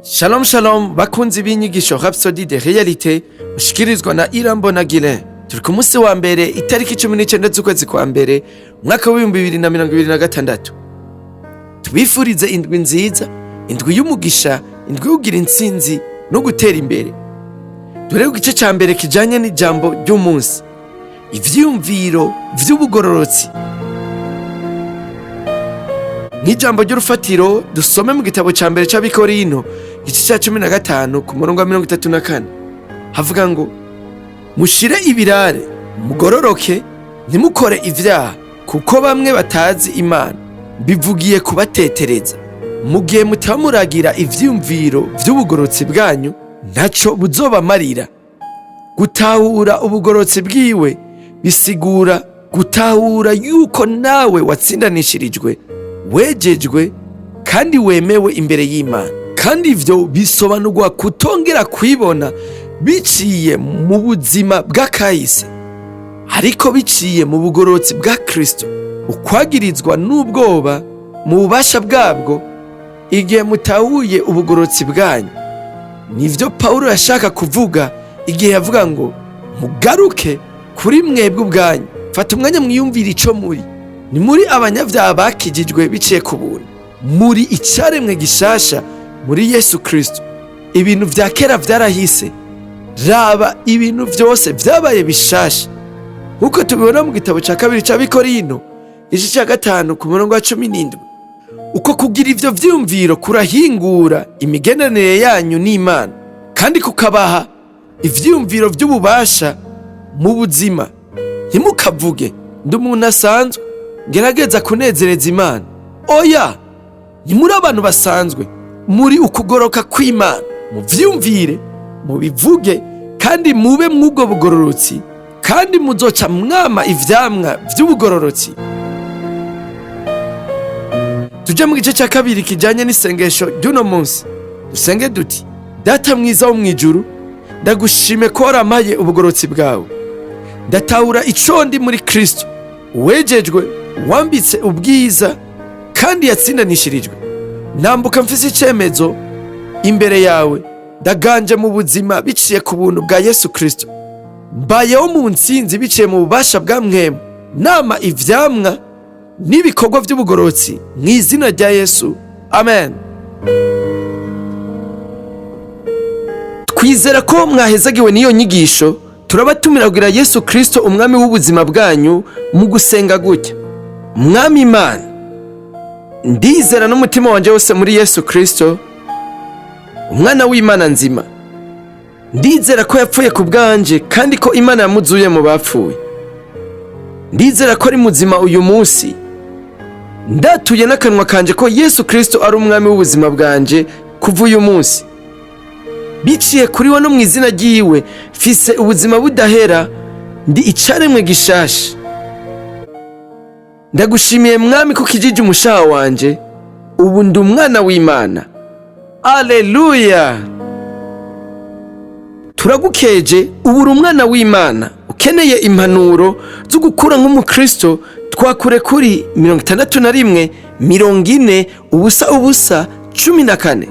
Shalom shalom, bakunzi b'inyigisho Rhapsody de Réalité mushikirizwa na Irambona Guilain. Turi ku munsi wa mbere, itariki 19 z'ukwezi kwa mbere, umwaka w'2026. Tubifurize indwi nziza, indwi y'umugisha, indwi y'ugira intsinzi no gutera imbere. Dore igice ca mbere kijanye n'ijambo ry'umunsi: ivyiyumviro vy'ubugororotsi. Nk'ijambo ry'urufatiro, dusome mu gitabo ca mbere c'Abikorino, igice ca 15, ku murongo wa 34. Havuga ngo: "Mushire ibirare, mugororoke, ntimukore ivyaha, kuko bamwe batazi Imana. Bivugiye kubatetereza. Mu gihe mutaba muragira ivyiyumviro vy'ubugororotsi bwanyu, ntaco buzobamarira." Gutahura ubugororotsi bwiwe bisigura gutahura yuko nawe watsindanishirijwe, wejejwe kandi wemewe imbere y'Imana. Kandi ivyo bisobanurwa kutongera kwibona biciye mu buzima bw'akahise, ariko biciye mu bugororotsi bwa Kristo. Ukwagirizwa n'ubwoba mu bubasha bwabwo igihe mutahuye ubugororotsi bwanyu. Nivyo Pawulo yashaka kuvuga igihe yavuga ngo: "Mugaruke kuri mwebwe ubwanyu." Fata umwanya mwiyumvire ico muri. Ni muri abanyabyaha bakijijwe biciye ku buntu. Muri icaremwe gishasha muri Yesu Kristo. Ibintu vya kera vyarahise, raba, ibintu vyose vyabaye bishasha, nk'uko tubibona mu gitabo ca kabiri c'Abikorino, igice ca 5, ku murongo wa 17. Uko kugira ivyo vyiyumviro kurahingura imigenderanire yanyu n'Imana, kandi kukabaha ivyiyumviro vy'ububasha mu buzima. Ntimukavuge: "Ndi umuntu asanzwe ngerageza kunezereza Imana." Oya, ntimuri abantu basanzwe, muri ukugoroka kw'Imana. Muvyiyumvire, mubivuge kandi mube mw'ubwo bugororotsi, kandi muzoca mwama ivyamwa vy'ubugororotsi. Tuje mu gice cya kabiri kijanye n'isengesho ry'uno munsi. Dusenge duti: Data mwiza wo mw'ijuru, ndagushime ko warampaye ubugororotsi bwawe. Ndatahura ico ndi muri Kristo, uwejejwe, wambitse ubwiza kandi yatsindanishirijwe. Ntambuka mfise icemezo imbere yawe. Ndaganje mu buzima biciye ku buntu bwa Yesu Kristo. Mbayeho mu ntsinzi biciye mu bubasha bwa Mpwemu. Nama ivyamwa n'ibikorwa by'ubugororotsi mu izina rya Yesu, amen. Twizera ko mwahezagiwe n'iyo nyigisho. Turabatumira kugira Yesu Kristo umwami w'ubuzima bwanyu mu gusenga gutya: Mwami Imana, ndizera n'umutima wanjye wose muri Yesu Kristo, umwana w'Imana nzima. Ndizera ko yapfuye ku bwanje kandi ko Imana yamuzuye mu bapfuye. Ndizera ko ari muzima uyu munsi. Ndatuye n'akanwa kanje ko Yesu Kristo ari umwami w'ubuzima bwanje kuva uyu munsi. Biciye kuri we no mu izina ryiwe, mfise ubuzima budahera, ndi icaremwe gishasha. Ndagushimiye Mwami ko ukijije umushaha wanje. Ubu ndi umwana w'Imana. Aleluya! Turagukeje, ubu uri umwana w'Imana. Ukeneye impanuro zo gukura nk'umukristo, twakure kuri 61 40 00 14.